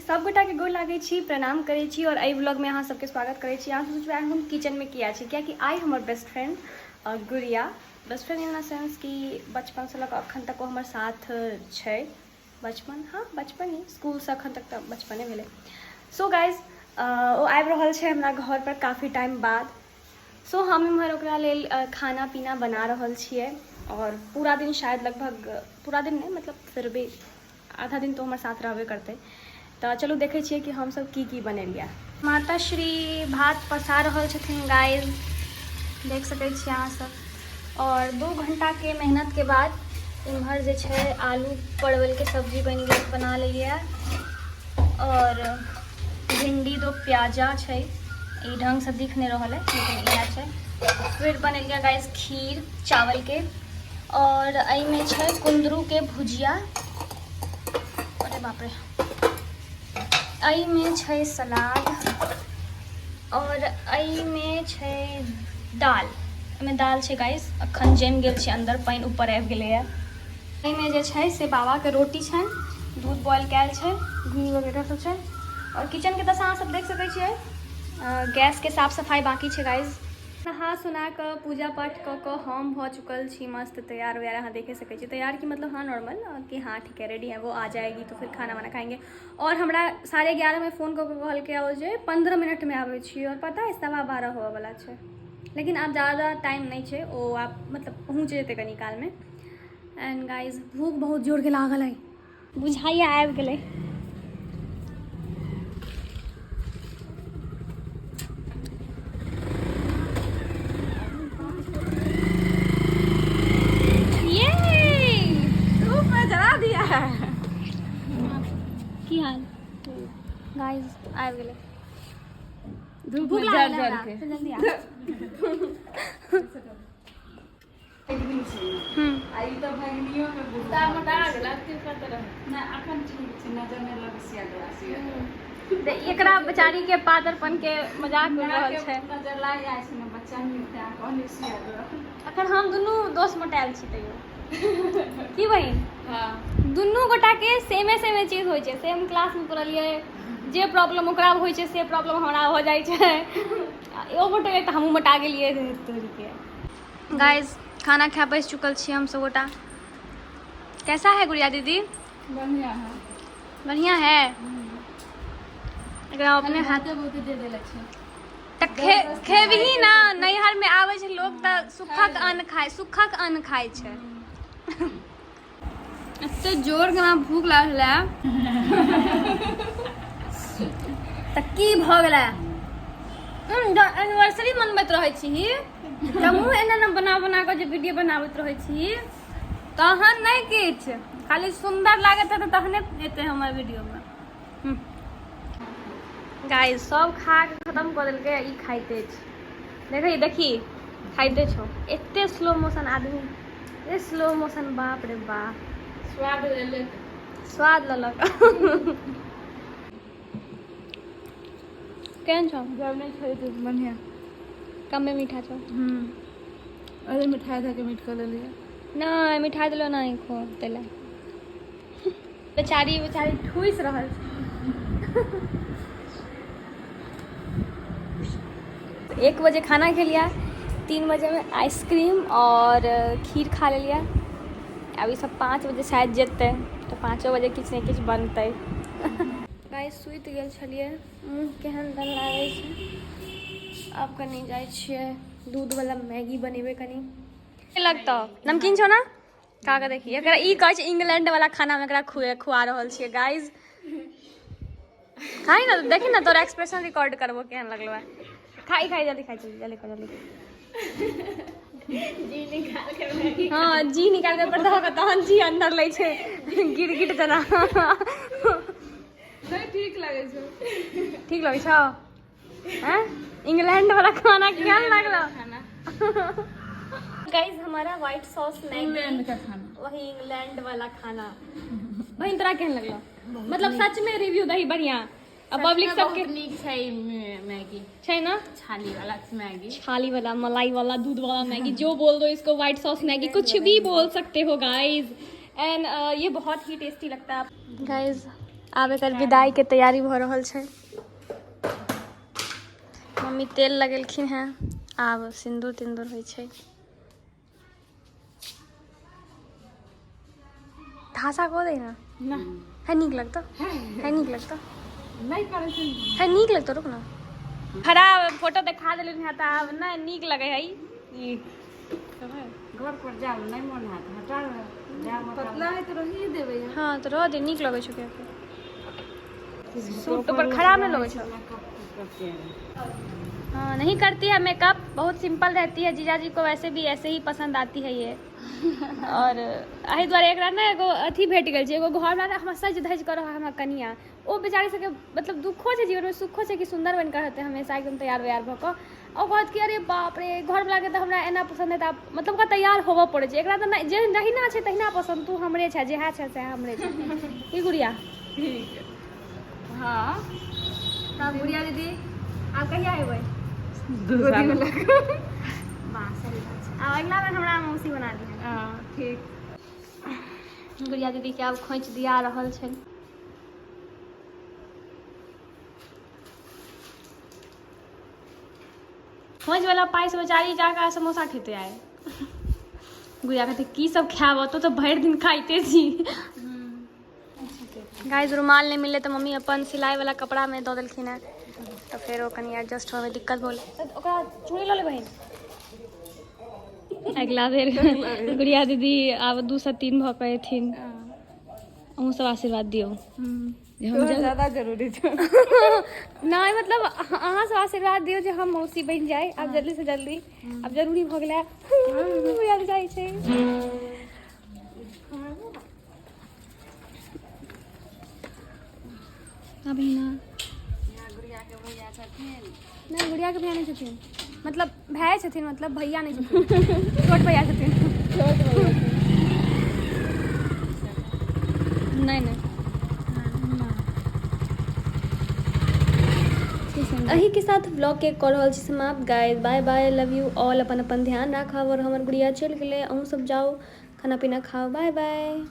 सबगोटाके गोर लागै छी, प्रणाम करै छी और एहि व्लॉगमे अहाँ सबके स्वागत करै छी। अहाँ सोचबै आइ हम किचनमे किया छी, कियाकि आइ हमर बेस्ट फ्रेंड गुड़िया, best friend in the sense कि बचपनसँ लऽ कऽ अखन तक ओ हमर साथ छै। बचपन, हाँ बचपन ही, स्कूलसँ अखन तक तऽ बचपने भेलै। सो गाइज, ओ आबि रहल छै हमरा घर पर काफी टाइम बाद। सो हम इम्हर ओकरा लेल खाना पीना बना रहल छियै और पूरा दिन शायद, लगभग पूरा दिन नहि, मतलब फिर भी आधा दिन तो हमर साथ रहबे करतै। तऽ चलू देखै छियै कि हमसब की की बनेलियै। माता श्री भात पसा रहल छथिन गाइस, देख सकै छियै अहाँ सब। और 2 घंटाके मेहनतके बाद इम्हर जे छै आलू परवलके सब्जी बनि गेल, बना लेलियै। और भिंडी दो प्याजा छै, ई ढङ्गसँ दिख नहि रहल है लेकिन इएह छै। फिर बनेलियै गाइस खीर चावलके और एहिमे छै कुंदरूके भुजिया। अरे बाप रे। एहिमे छै सलाद और एहिमे छै दाल। एहिमे दाल छै गाइस, अखन जमि गेल छै अंदर, पानि ऊपर आबि गेलैए। एहिमे जे छै से बाबाके रोटी छनि, दूध बॉयल कयल छै, घी वगैरह सब छै। और किचनके दशा अहाँ सब देख सकै छियै, गैसके साफ सफाइ बाँकी छै गाइस। नहा सुना कऽ पूजा पाठ कऽ कऽ हम भऽ चुकल छी मस्त तैयार वैयार, अहाँ देखे सकै छी। तैयार की मतलब, हाँ नॉर्मल कि हाँ ठीक है, रेडी है, वो आ जाएगी तो फिर खाना वाना खाएंगे। और हमरा 11:30 में फोन कऽ कऽ कहलकै ओ जे 15 मिनटमे आबै छी और पता है 12:15 होबऽवला छै, लेकिन आब ज्यादा टाइम नहि छै, ओ आब मतलब पहुँच जेतै कनी कालमे। एंड गाइज भूख बहुत जोरके लागल है, बुझाइया आबि गेलै। ये धूप में जला दिया है। की हाल गाइस, आबि गेलै। धूप भूख में लागल जर जर हमरा, के चल जल्दी आ। आ ई तऽ भगनियो के बुझा नहि, अखन ठीक छै, नजर नहि लगै सिया दवा सिया। तऽ एकरा बेचारी के पातरपन के मजाक उड़ रहल छै। नजर लागि जाइ छै ने बच्चा नहीं, तें कहली सिया दवा। अखन हम दुनू दोस्त मोटायल छी तैयो की बहिन? हाँ। दुनू गोटा के सेमे सेमे चीज होइ छै, सेम क्लास में पढ़लियै, जे प्रॉब्लम ओकरा होइ छै से प्रॉब्लम हमरा हो जाइ छै। ओ मोटेलै तऽ हमहूँ मोटा गेलियै तोरीके। गाइस खाना खा बैस चुकल छी हम सब गोटा। कैसा है गुड़िया दीदी? बढ़िया है। बढ़िया है। एकरा अपने हाथ बहुते दे देलक छै। तऽ खेबही ना, नैहर में आबै छै लोक तऽ सुखक अन्न खाय, सुखक अन्न खाय छै। एते जोर के हमरा भूख लागल है। तऽ की भऽ गेलै? एनिवर्सरी मनबैत रहै छी तऽ मुँह एना एना बना बना कऽ जे वीडियो बनाबैत रहै छी, तहन नहि किछु, खाली सुन्दर लागैत हेतै तहने एतै हमर वीडियोमे। गाइस सब खा के खत्म कऽ देलकै, ई खाइते छै। देखी देखी, खाइते छौ। एते स्लो मोशन आदमी, ए स्लो मोशन, बाप रे बाप। स्वाद लेलक। स्वाद लेलक। केहन छौ? जब नहि छै तऽ बढ़िया। कमे मीठा छौ। अरे मिठाई धऽ के मीठ कऽ लेलियै। नहि मिठाई देलो नहि खो तेला। बेचारी बेचारी ठूसि रहल छै। 1 बजे खाना खेलिया, 3 बजे में आइसक्रीम और खीर खा लेलिया। अभी सब 5 बजे शायद जेतै तऽ 5 बजे किछु ने किछु बनतै। गाइस सुति गेल छलियै, मुँह केहन दन लागै छै। आब कनि जाइ छियै दूधवला मैगी बनेबै कनि। लगतौ नमकीन छौ ना? खा के देखी। एकरा ई कहै छै इंग्लैंड वाला खाना, हम एकरा खुआ रहल छियै गाइस। खाई ना, देखी ना, तोरा एक्सप्रेशन रिकॉर्ड करबो, केहन लगलो है। खाई खाई, जल्दी खाई, जल्दी जल्दी खा, जल्दी। हाँ जी निकाल के पर धऽ के तहन जी अंदर लै छै गिरगिट जेना। नहि, ठीक लागै छै। ठीक लगै छौ? हैं, इंग्लैंड वाला खाना केहन लागलो? खाना। गाइस हमारा व्हाइट सॉस मैगी, इंग्लैंड का खाना। वही इंग्लैंड वाला खाना। बहिन तोरा केहन लगलो? मतलब सच में रिव्यू दही बढ़िया आ पब्लिक सबके। बहुत नीक छै मैगी। छै ना? छाली वाला मैगी। छाली वाला, मलाई वाला, दूध वाला मैगी, जो बोल दो इसको, व्हाइट सॉस मैगी, कुछ भी बोल सकते हो गाइस। एंड ये बहुत ही टेस्टी लगता है गाइस। आब एकर विदाई के तैयारी भऽ रहल छै। मम्मी तेल लगेलखिन हेँ, आब सिन्दूर तिन्दूर होइ छै। धासा कऽ दे ने। ना। है, नीक लगतौ, है, नीक लगतौ। नहि करै छै। है, नीक लगतौ, रुक ना। खराब फोटो देखा देलखिन हेँ तऽ आब नहि नीक लगै है ई। घर पर जाउ, नहि मोन हैत, हटा जाउ। पतला है तऽ रहिए देबै। हँ, तऽ रह दे, नीक लगै छौ। कियाकि सूट पर खराब नहीं लगै छौ। हाँ, नहीं करती है मेकअप, बहुत सिंपल रहती है। जीजा जी को वैसे भी ऐसे ही पसंद आती है ये। और एहि दुआरे एकरा ने एगो अथी भेट गेल छै, एगो घरमे हमरा सजि धजि कऽ रहै हमरा कनिया। ओ बेचारी सबके मतलब दुखो छै जीवनमे, सुखो छै कि सुन्दर बनि कऽ रहतै हमेशा एकदम तैयार वैयार भऽ कऽ। ओ कहत कि अरे बाप रे, घरवलाके तऽ हमरा एना पसन्द है, तऽ आब मतलब ओकरा तैयार होबऽ पड़ै छै। एकरा तऽ नहि, जे जहिना छै तहिना पसन्द, तू हमरे छै, जेहा छै सएह हमरे छै। की गुड़िया? ठीक, हँ। तब गुड़िया दीदी, आब कहिया एबै? 2 साल। वाह, सही बात छै। आब अगिला बेर हमरा मौसी बना दिहे। हँ, ठीक। गुड़िया दीदी के आब खोंइछ दिया रहल छै। खोंइछ वाला पाइ से बेचारी जाकऽ समोसा खेते आए। गुड़िया कहते की सब खायब, तो तऽ भरि दिन खाइते छी। गाइस, रुमाल नहि मिललै तऽ मम्मी अपन सिलाई वाला कपड़ा में दऽ देलखिन हेँ, तऽ फेर ओ कनि एडजस्ट होवे दिक्कत भऽ गेलै। ओकरा चूड़ी लऽ ले बहिन। अगिला बेर गुड़िया दीदी आब 2 से 3 भऽ कऽ एथिन। अहूँ सब आशीर्वाद दियौ जे हम ज्यादा जरूरी छै। नहि, मतलब अहाँ सब आशीर्वाद दियौ जे हम मौसी बनि जाय आब जल्दी से जल्दी। आब जरूरी भऽ गेलै, गुड़िया जाइ छै। अभी ना। गुड़िया के भैया छथिन। नहि, गुड़िया के भैया नहि छथिन, मतलब भाय छथिन, मतलब भैया नहि छथिन, छोट भैया छथिन। नहि नहि। एही के साथ ब्लॉग के कऽ रहल छी समाप्त। Guys, bye bye, love you all. अपन अपन ध्यान राखब। और हमर गुड़िया चलि गेलै, अहूँ सब जाउ, खाना पीना खाउ। Bye bye.